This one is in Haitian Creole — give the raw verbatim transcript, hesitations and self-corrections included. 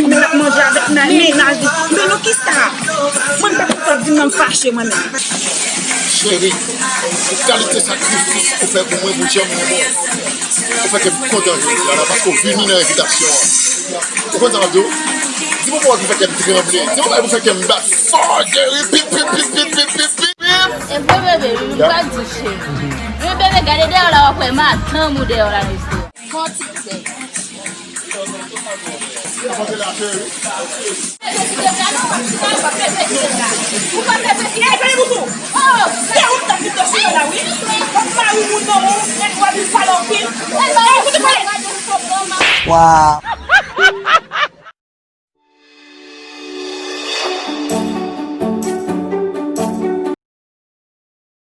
di m li t ap manje avèk mennaj li. Melo, kisa? Mwen, m pa konn sa w di m nan, m fache mwen menm. Cheri, pou kalite sakrifis ou fè pou mwen, pou jan m renmen w, ou fè kè m kontan jodi a la, paske w vini nan envitasyon an. Ou konn sa m ap di w? Di m yon pawòl pou fè kè m tranble. Di m yon pawòl pou fè kè m bat fò, cheri. Pip, pip, pip, pip, pip, pip, pip, pip. E vre, bebe, wi, m pral di w, cheri. Men, bebe, gade dèyè w la, w ap wè madanm ou dèyè w la, mesye. Fon ti pè. Wa.